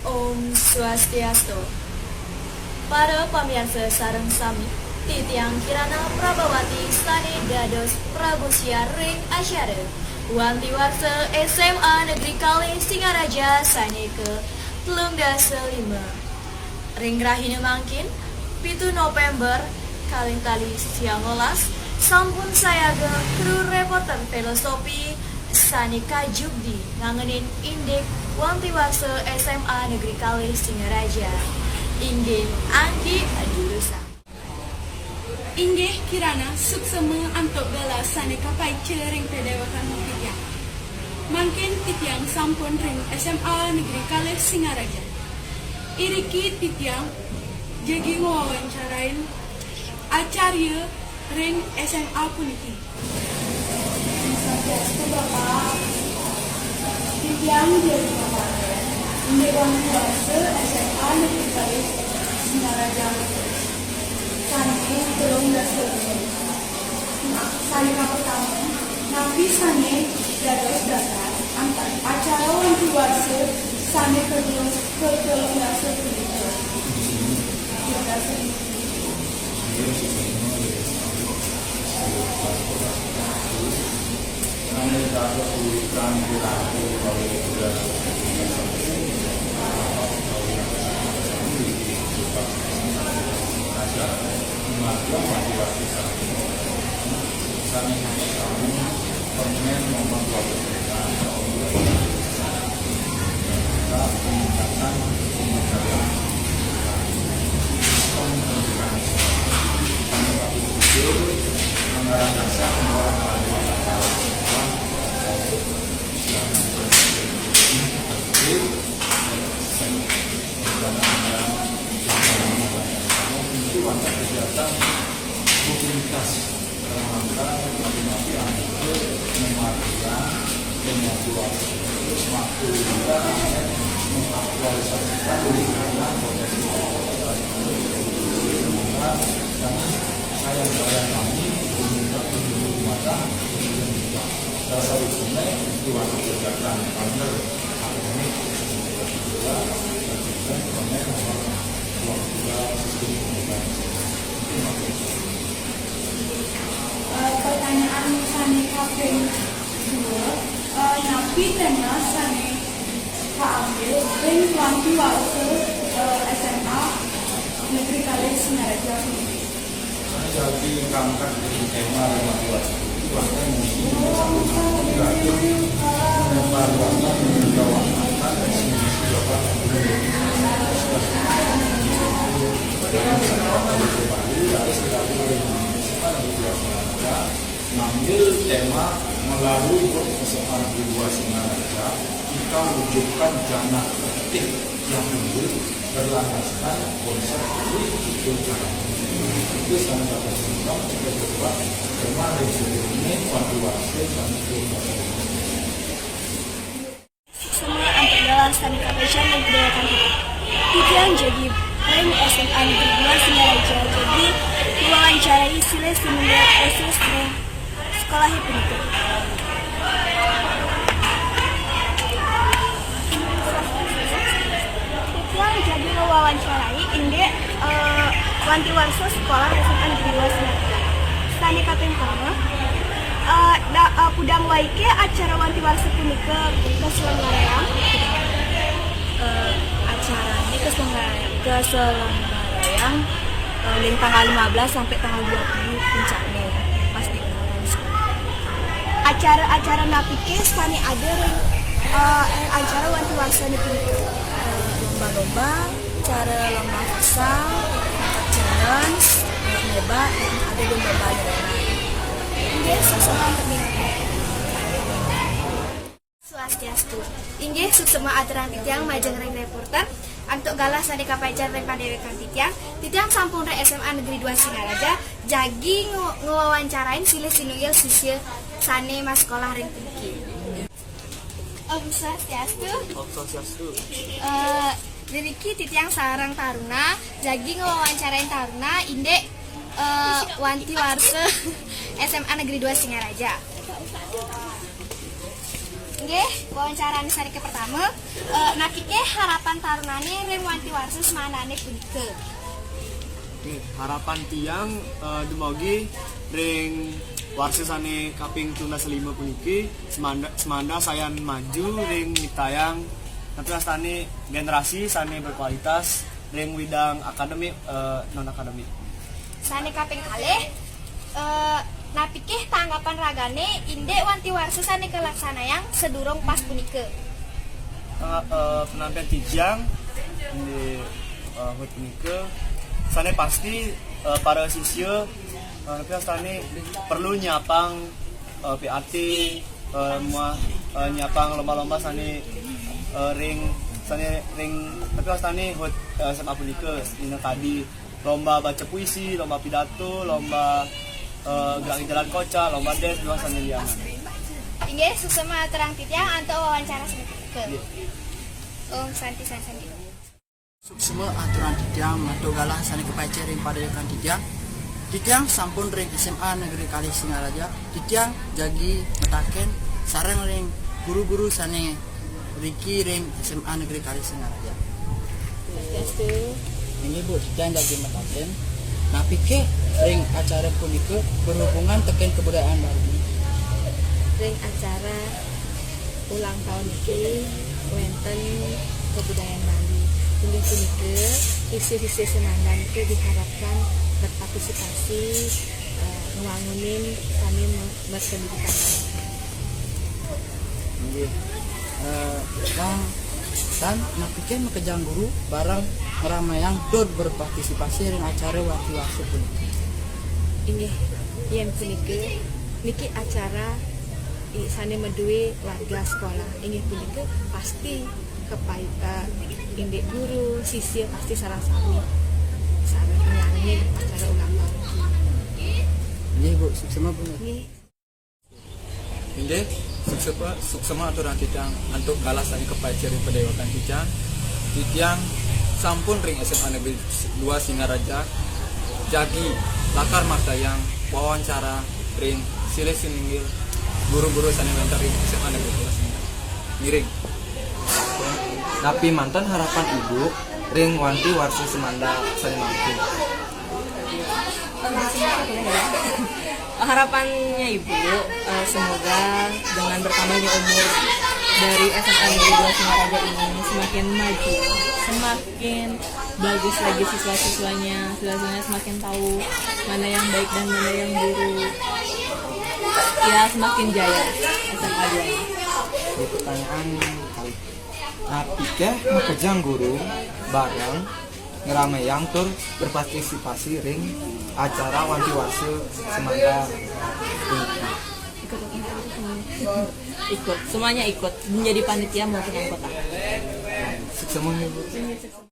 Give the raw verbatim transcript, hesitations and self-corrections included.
Om Swastiastu. Para pamiarsa sareng sami, titiang Kirana Prabawati sané dados prabu siar ring acara Wanti Warsa S M A Negeri Kalih Singaraja sané ke telung dasa lima. Ring rahina mangkin, pitu November, kalih tali siang welas, sampun sayaga kru reporter filosofi sané kajugdi ngangenin indik Wanti Warsa S M A Negeri Kalih Singaraja. Inggih Anggi Durusang. Inggih Kirana suksema antuk galah sané kapaica ring pedéwékan titiang. Mangkin titiang sampun ring S M A Negeri Kalih Singaraja. Iriki titiang jagi ngwawancarain acarya ring S M A puniki. Swastiastu, Bapak. Titiang Jaya Bapak. Indik Wanti Warsa S M A Negeri Kalih Singaraja. Sané telung dasa lima. Nah, sané kapertama, napi sané dados dasar antar acara Wanti Warsa sané kedua, ketelung dasa punika? Telung dasa lima. Eh, pertanyaan sané kaping dua, eh, napi téma sané kaambil ring Wanti Warsa, eh, S M A Negeri Kalih Singaraja puniki? Jadi, ngangkat dari tema lima belas itu, bahkan mungkin bisa mengambil lagi mengevaluasi, menjawab, ngambil tema melalui S M A Negeri dua Singaraja, kita wujudkan jana tertib yang unggul berlandaskan konsep itu. Itu sangat satu simpang kita coba kemarin sebelumnya Wanti Warsa dan sebelum Suksema antuk galah sané kapaica ring pedéwékan titiang. Titiang jagi ring S M A Negeri dua Singaraja jagi ngwawancarai silih sinunggil S S ring sekolahé punika. Titiang jagi ngwawancarai indik, eh, Wanti Warsa sekolah S M A Negeri dua Singaraja. Sané kaping pertama, eh, da-, eh, kudang waké acara Wanti Warsa punika kaselenggarayang? Eh, acara ini kaselenggarayang, kaselenggarayang, eh, ring tanggal lima belas sampai tanggal dua puluh puncaknya, pas di Ungaran. Acara-acara napiké sané ada ring, eh, acara Wanti Warsa niki? Eh, lomba-lomba, acara lomba futsal, challenge, nyebat, ada lomba-lomba. Inggih, suksema antuk titiang. Swastiastu. Inggih, suksema aturang titiang majeng ring reporter. Antuk galah sané kapaica ring padéwékan titiang, titiang sampun ring S M A Negeri dua Singaraja, jagi ngo-, ngwawancarain silih sinunggil sisya sané masekolah ring puniki. Om Swastiastu. Om Swastiastu. Eh, iriki titiang sareng taruna, jagi ngwawancarain taruna indik, eh, Wanti Warsa S M A Negeri dua Singaraja. Inggih, wawancarane sanike pertama, eh, napiké harapan tarunane ring wanti warsa semanane punika? Nggih, harapan tiang, eh, dumugi ring warsa sane kaping tunas lima puniki, semanda, semanda sayan maju ring nyiptayang napi wastane generasi sane berkualitas ring widang akademik, eh, non akademik. Sane kaping kalih, eh, napikih tanggapan ragane indik wanti warsa sane kalaksanayang sedurung pas punika? Tangga-, eh, penampilan titiang indik, eh, hut punika sane pasti, eh, para sisya, eh, napi wastane perlu nyiapang, eh, P A T, eh, muah, eh, nyiapang lomba-lomba sane, eh, ring, sane ring, napi wastane hut, eh, S M A punika, dina kadi lomba baca puisi, lomba pidato, lomba, eh, gerak jalan kocak, lomba dance, miwah sane lianan. Inggih, suksema aturang titiang antuk wawancara sane punika. Nggih. Om Santi Santi. Suksema aturang titiang mantuk galah sane kapaica ring padewekan titiang. Titiang sampun ring S M A Negeri Kalih Singaraja. Titiang jagi mataken sareng ring guru-guru sane riki ring S M A Negeri Kalih Singaraja. Swastiastu. Inggih, Bu, titiang jagi mataken, napike ring acara punika berhubungan teken kebudayaan Bali? Ring acara ulang tahun niki wenten kebudayaan Bali. Inggih punika, sisya-sisya semanda niki diharapkan berpartisipasi, eh, ngwangunin sane me-, berpendidikan. Inggih. Eh, Kang, tan napike makejang guru bareng ngramaiang tur berpartisipasi ring acara wanti warsa puniki? Inggih, yen punika, niki acara i-, sane madue warga sekolah. Inggih punika pasti kapaita indik guru, sisya pasti sareng sami sareng nyanyi acara ulang tahun niki. Inggih, Bu, suksema, Bu. Nggih. Inggih, suksema, suksema aturang titiang antuk galah sane kapaica ring padewekan titiang. Titiang sampun ring S M A Negeri Dua Singaraja, jagi lakar maktayang wawancara ring silih sinunggil guru-guru sane wenten ring S M A Negeri Dua Singaraja. Ngiring. Napi manten harapan Ibu ring wanti warsa semanda sane mangkin? Harapannya Ibu, eh, semoga dengan bertambahnya umur dari S M A Negeri Dua Singaraja ini semakin maju, semakin bagus lagi siswa-siswanya, siswa-siswanya semakin tahu mana yang baik dan mana yang buruk. Ya, semakin jaya S M A dua. Ini pertanyaan kali. Napi ké makejang guru bareng ngramaiang tur berpartisipasi ring acara wanti warsa semanda puniki? Ikut, semuanya ikut menjadi panitia maupun anggota. Suksema, Ibu.